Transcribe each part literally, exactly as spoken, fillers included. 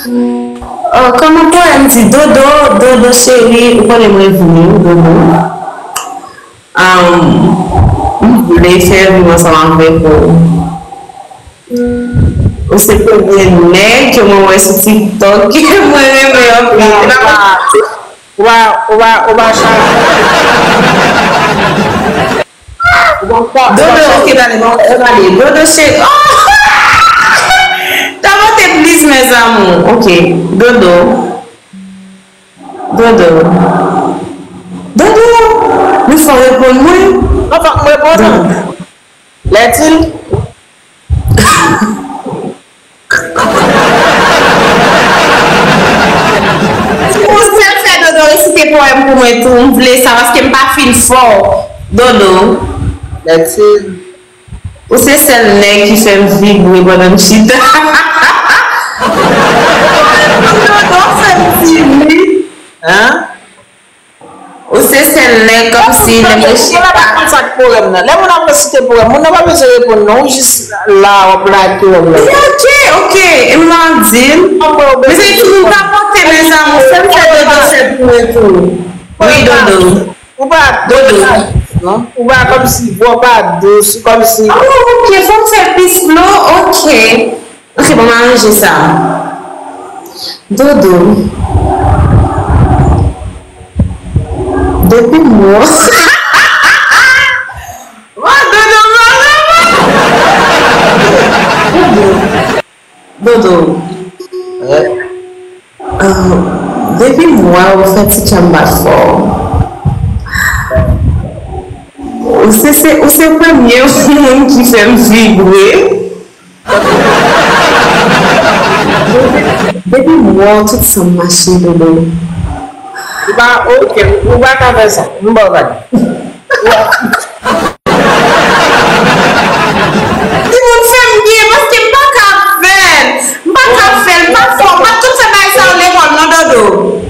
Oh, kòman poèm di Dodo, Dodo cheri, ou konnen mwen vini, Dodo. Um, m vle fè viv ansanm avèk ou. Ou se premye nèg ke mwen wè sou TikTok ke mwen renmen anpil. Ou pa, ou pa, ou pa chak. Dodo, ok, tande, bon, tande. Dodo, cheri. Oh! Tapote plis, mes amours. Ok, Dodo. Dodo. Dodo. Nou fò reponn mwen. Anfen, m reponn. Lètil. Ou sèl fè Dodo resite powèm pou mwen tou, m vle sa, paske m pa fin fò. Dodo. Lètil. Ou se sèl nèg ki fè m vibre pandan m chita. Dodo fè m timid. Hein? Ou se sèl nèg kòmsi lè mwen chita. Lè moun ap resite powèm nan, lè moun ap resite powèm, moun nan pa bezwen reponn non, ou jis la, w ap lage, w ap lage. Ok, ok, e m ap di l. Mezanmi, timoun pa pote, mes amours, fè m fè Dodo fè pou mwen tou. Wi, Dodo. Ou pa dous, non? Ou pa kòmsi vwa w pa dous, kòmsi. Oh, ok, fò m fè plis flow, ok. Ok, bon, m aranje sa. Dodo. Depi mwen. Oh, Dodo, Dodo. Dodo. Ah, depi m wè w fè ti kè m bat fò. Ou se, se, ou se premye moun ki fè m vibre. Depi m wè w, tout san m mache, Dodo. Ou pa, ok, ou pa ka fè sa. M ba w vag. Timoun, fè m byen, paske m pa ka fè l. M pa ka fè l, m pa fò. M pa t konn fè bagay sa yo lekòl non, Dodo.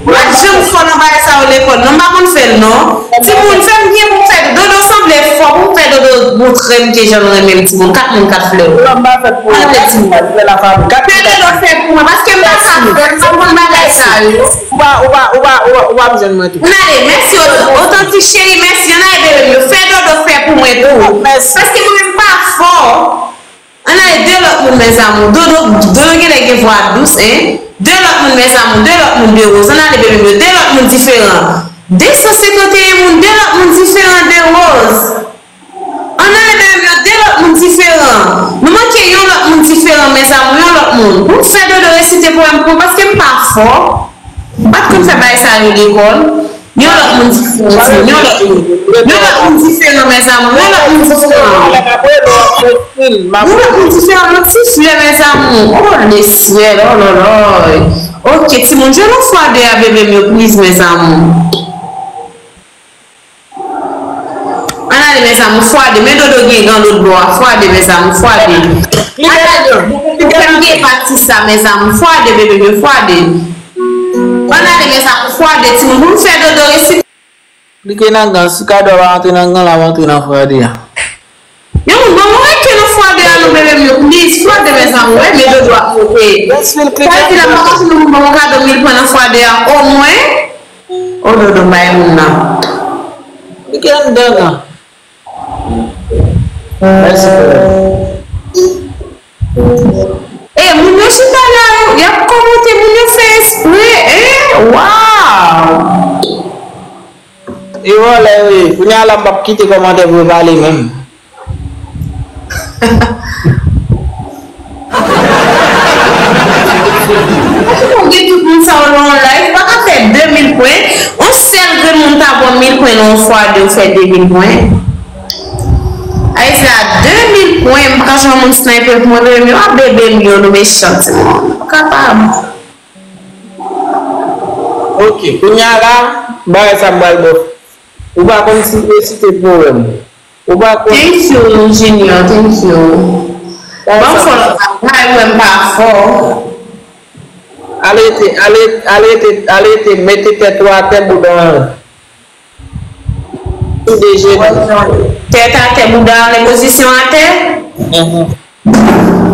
M pa t janm fò nan bagay sa yo lekòl non, m pa konn fè l non. Timoun, fè m byen pou m fè Dodo sanble fò, pou m fè Dodo montre m ke jan l renmen m, timoun. Kat moun, kat flè. Fè Dodo fè pou mwen, paske m pa ka fè l, m pa konn bagay sa yo. Ou pa, ou pa, ou pa, ou pa, ou pa ap jwenn mwen tou. Ann ale, mèsi, Otantik cheri, mèsi. Ann ale, bebe m yo. Fè Dodo fè pou mwen tou. Mèsi. Paske mwen menm m pa fò. Ann ale, de lòt moun, mes amours. Dodo, Dodo genlè gen vwa dous, en. De lòt moun, mes amours. De lòt moun, de Rose. Ann ale, bebe m yo. De lòt moun diferan. De san senkanteyen moun, de lòt moun diferan de Rose. Ann ale, bebe m yo, de lòt moun diferan. Nou manke yon lòt moun diferan, mes amours, yon lòt moun. Pou m fè Dodo resite powèm pou mwen, paske m pa fò. M pa t konn fè bagay sa yo lekòl. Yon lòt moun diferan, timoun, yon lòt moun. Yon lòt moun diferan, mes amours, yon lòt moun diferan. Yon lòt moun diferan, yon ti flè, mes amours. Oh, le ciel, oh là là. Ok, timoun, jwe non fwa de a, bebe m yo, please, mes amours. Ann ale, mes amours, fwa de. Men Dodo gen gan lòt bò a. Fwa de, mes amours, fwa de. Ann ale, fè m gen pati sa, mes amours. Fwa de, bebe m yo, fwa de. Ann ale, mes amours, fwa de, timoun. Pou m fè Dodo resite. Klike nan gan. Si kado a pa rantre nan gan, l ap rantre nan fwa de a. Yon moun ban mwen rete nan fwa de a non, bebe m yo, please. Fwa de, mes amours, wi, men Dodo ap pote. Sa vle di la, m pa ka fè moun ban mwen kado mil pwen nan fwa de a, omwen. O Dodo, bay moun nan. Klike anndan nan. Mèsi, frè. E, moun yo chita la, y ap kòmante, moun yo fè espre, e, waw! E vòlè yo ye. Kounye a la, m p ap kite kòmantè pou yo pale menm. Pou gen tout moun sa yo nan yon live, ou pa ka fè de mil pwen. Yon sèl grenn moun ta ba w mil pwen nan yon fwa de, ou fè de mil pwen. Ayiti a, de mil pwen, m pa ka jwenn moun sniper pou mwen, bebe m yo, a bebe m yo, nou mechan, timoun. Ou kapab. Ok, kounye a la, bagay sa m pral ba w. Ou pa konn si resite powèm. Ou pa konn. Thank you, Junior, thank you. Ban m fò lòt bagay, ou wè m pa fò. Ale te, ale, ale te, ale te, mete tèt ou atè, bouda w anlè. Sou de jenou. Tèt atè, bouda anlè, pozisyon atè. Mhm.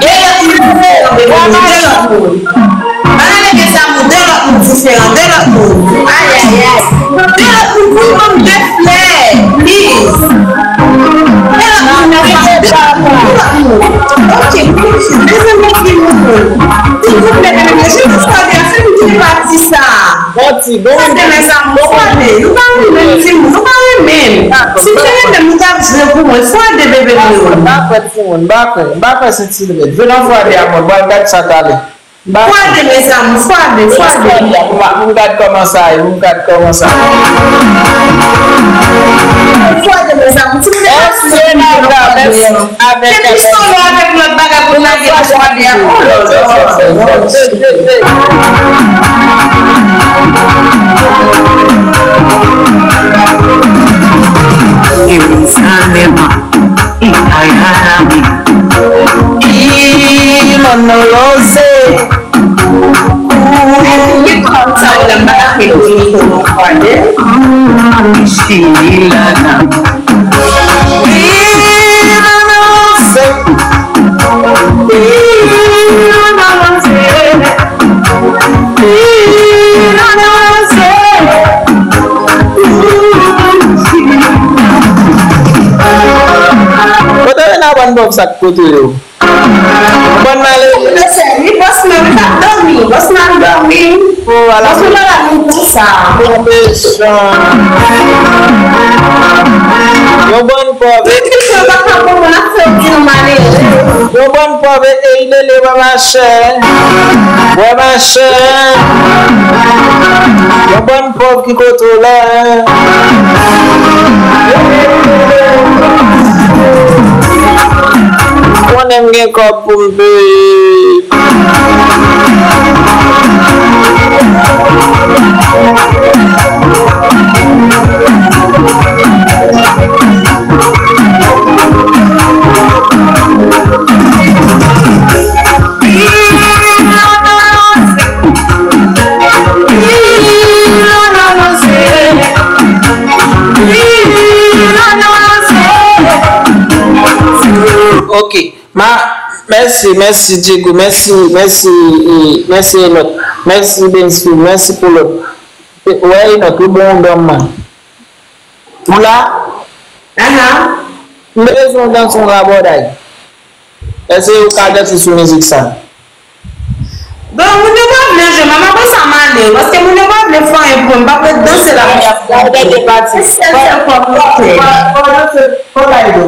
De lòt moun diferan, de lòt moun. Ann ale gen sa moun, de lòt moun diferan, de lòt moun. Ayayay. De lòt moun pou yon de flè, please. De lòt moun nan fè de lòt moun. Ok, mezanmi, silvouplè, mezanmi, je vous salue, fè m kite pati sa. Bon ti, bon. Fwade, mezanmi, fwade. Nou pa renmen timoun, nou pa renmen. Si m te renmen, nou t ap jwe pou mwen. Fwade, bebe m yo. M pa kwè timoun, m pa kwè, m pa kwè se ti lèt. Vin nan fwade a mwen, m pral gad sa k ale. M pa kwè. Fwade, mezanmi, fwade, fwade. Pou m gad kòman sa ye, pou m gad kòman sa ye. Fwade, mezanmi, ti lèt. Èske n ap gade avèk. Epi solo avèk lòt bagay pou n lage nan fwade a. Oh, Lord. Jerusalem, Ayalami, Imano Rose. Li kòm sa ou la pa ka fè pou li pou nou fwade. Chilana. Kote Rena bann pòv sa k kote yo? Bann malere. Mesye, li bòs mwen, li t ap dòmi. Bòs mwen ap dòmi. Oh, ala. Bòs mwen pa la nou konsa. Bon mechan. Yon bann pòv. Li di ke papa pou mwen ap fè w di nou malere. Yon bann pòv ete ilele wè machè. Wè machè. Yon bann pòv ki kote w la. Konnen m gen kòb pou m peye. Ok. Ma, mèsi, mèsi Diego, mèsi, mèsi, e, mèsi Enoch, mèsi Bensky, mèsi Paulot. Wè Enoch, li bon yon danm man. Ou la? Aha. M bezwen w danse yon rabòday. Èske ou ka danse sou mizik sa? Bon, moun yo pa vle jwe, mama, konsa m ale, paske moun yo pa vle fè anyen pou mwen, m pa vle danse la. Gade de pati. Se sèl, sèl fwa pou mwen. Fò, fò, fò danse, fò bay do.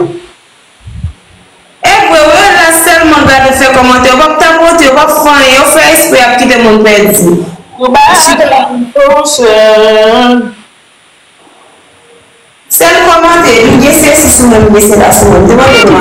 E vre, wi, la sèlman gade fè kòmantè, yo p ap tapote, yo p ap fè anyen, yo fè espre y ap kite moun pèdi. Yo bay atè la, yo sèl. Sèl kòmante, m gen sesi sou mwen, m gen sela sou mwen. Demande mwen.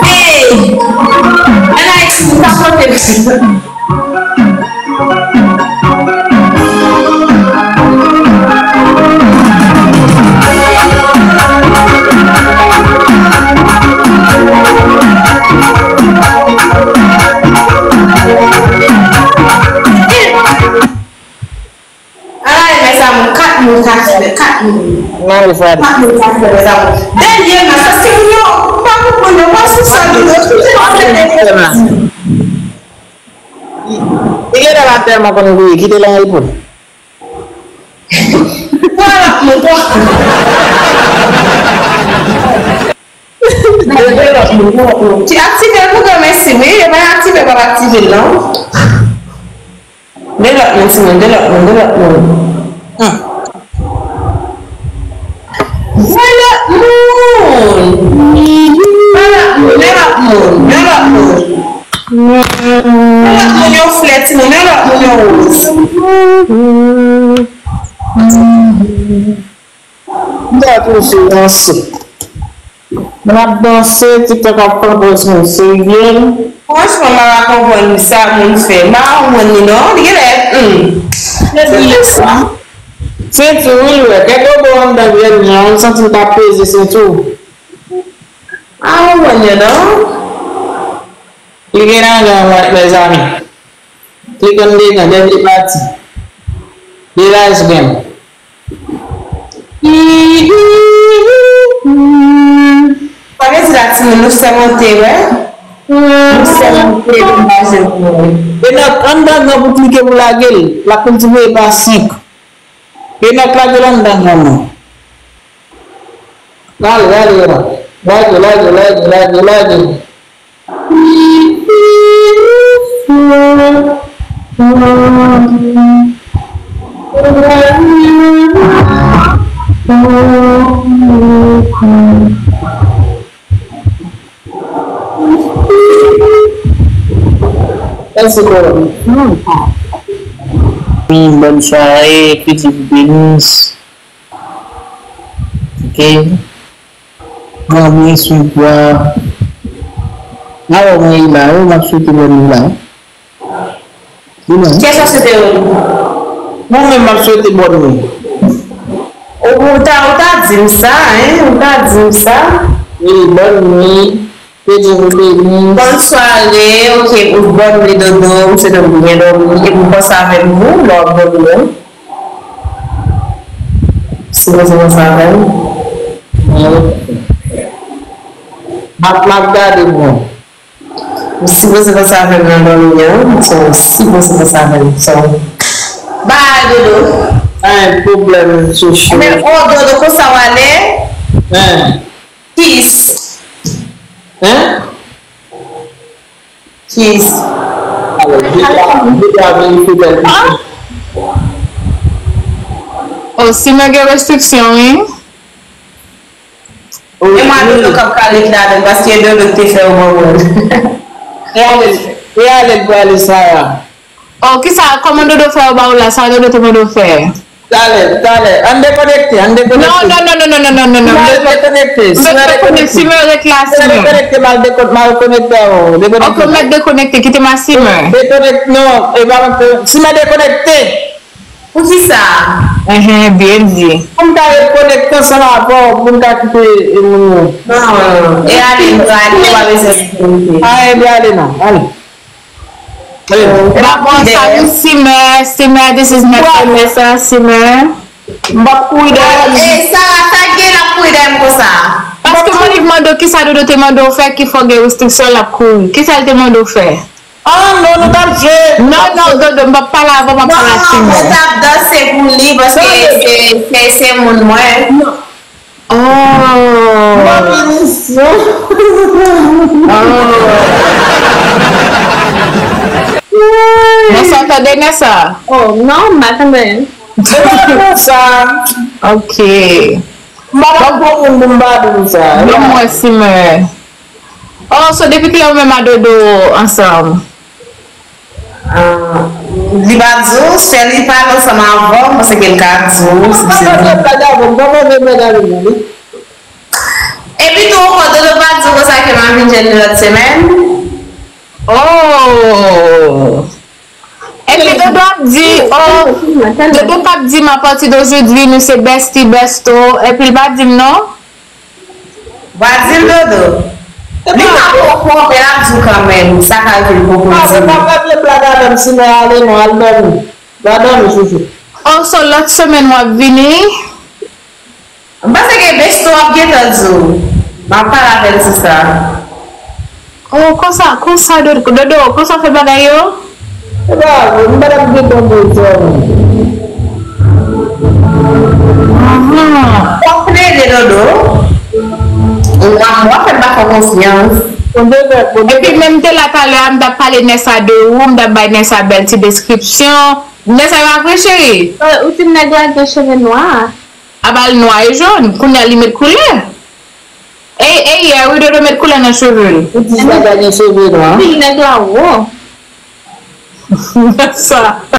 Hey! Ann Ayiti, nou ka chante. Ay, mezanmi, kat moun ka fè, kat moun. Nan le fwa. Kat moun ka fè, mezanmi. Dènye match, paske moun yo, m pa konprann yo, pa sou sa, moun yo, tout se match. Li genlè pa tèlman konn gouye, kite l an repo. Vwala, moun yo. Ti aktive l pou granmesi, wi. Yo pa aktive, pa aktive l, non. De lòt moun, timoun, de lòt moun, de lòt moun. Hmm. De lòt moun. De lòt moun, de lòt moun, de lòt moun. De lòt moun yo flè, timoun, de lòt moun yo woz. M ta tou sou ranse. Mwen ap danse, TikTok ap pran pòz mwen serye. Franchman, m pa konprann sa moun fè. M pa konprann li non. Li genlè, hmm. Se di sa. Senti w, wi, l wè. Kèk bobo anndan grenn li an, m santi l t ap peze senti w. M pa konprann yo non. Li gen nan gang, mezanmi. Li konn degan, dènye pati. Li raz gang. Pa gen ti la timoun, nou sèmonte, wè. Nou sèmonte, nou mache pou mwen. Enòk, anndan gang pou klike pou lage l. L ap konn ti voye pa senk. Enòk, lage l anndan gang nan. Lage, lage, Enòk. Lage, lage, lage, lage, lage. Mèsi, Kolo. Bòn sware, ke Dye vous bénisse. Ok. Mwen, mwen sou pwa. Alò, mwen, e la, wi, m ap swete bòn nou la. Wi, non. Kiyès w ap swete yo? Mwen menm, m ap swete bòn nou. Ou, ou ta, ou ta di m sa, hein? Ou ta di m sa? Wi, bòn nou. Ke Dye vous bénisse. Bòn sware, ok, ou bòn li dodo, m swete w byen dòmi, epi w panse avè m tou, lè w ap dòmi an. Sipoze panse avè m. M ap, m ap gade w. Ou sipoze panse avè m nan dòmi an, so, ou sipoze panse avè m, so. Bye, dodo. Pa gen pwoblèm, chouchou. Ebyen, oh, dodo, konsa w ale? Hein. Kiss. Hein? Kiss. Alò, deja, deja verifye bèl. Ah! Oh, si mwen gen restriksyon, wi. E mwen dodo k ap kale ki ladan l, paske dodo k te fè w konprann. Mwen menm. E ale l pral ale Sara. Oh, kisa, kòman Dodo fè yo ba w la? Sa Dodo te mande w fè? Talè, talè. Ann dekonekte, ann dekonekte. Non, non, non, non, non, non, non, non, non. Mwen dekonekte. Si mwen dekonekte. Si mwen ret la, si mwen. Dekonekte, mal dekonekte, mal konekte. Ok, mwen dekonekte, kite m a si mwen. Dekonekte, non, e pa mwen. Si mwen dekonekte. Poukisa? Enhen, byen di. Pou m ka rekonekte ansanm avè w, pou m ka kite moun yo. Non, e ale, nou ale, ou pa bezwen dekonekte. A, e byen ale non, ale. Ba bon, salut Simer, Simer, this is Neptunesa, Simer. M p ap kouri dèyè li. Ey, Sara, sa k gen l ap kouri dèyè m konsa? Paske mwen li mande w kisa Dodo te mande w fè ki fè w gen restriksyon l ap kouri. Kisa l te mande w fè? Ah non, nou t ap jwe. Non, non, Dodo, m p ap pale avè w, m ap pale ak Simer. Mwen t ap danse pou li paske se, se, se moun mwen. Oh. Nessa, tande Nessa? Oh, non, m pa tande. Se pa pou sa. Ok. M pa ka pran moun pou m pa di w sa. Non, mwen si mwen. Oh, so depi kilè ou menm a Dodo ansanm? Li pa di w, sè li pale ansanm avè w, mwen se ke l ka di w, si se vre. Epi tou ankò, Dodo pa di w konsa ke m ap vin jwenn li lòt semèn? Oh! Epi Dodo ap di, oh, Dodo t ap di m apati de jodi nou se bestie besto, epi l pa di m non? Wa di l Dodo. Li ka poko, men l ap di w kanmenm, sa ka rive l poko di w. Pa vle blag avè m, si mwen ale non, al dòmi. Va dòmi, chouchou. Oh, so lòt semèn w ap vini? M panse ke besto ap gentan di w. M ap pale avè l sou sa. Oh, konsa, konsa, Dodo, Dodo, konsa w fè bagay yo? E pa vre, m pa t ap gentan di w sa. Ahan. Fòk plede, Dodo. Ou pa, mwen fè m pa fè konfyans. Bon, devè, bon, Epi devè. Menm te la talè a, m t ap pale Nessa de ou, m t ap bay Nessa bèl ti deskripsyon. Nessa, e pa vre, cheri? Ou di nèg la gen cheve nwa. Apa l nwa e jòn, kounye a li met koulè. Ey, ey, yè, wi, Dodo met koulè nan cheve l. Ou di sa pa gen cheve nwa. Pil nèg la wo. Sa.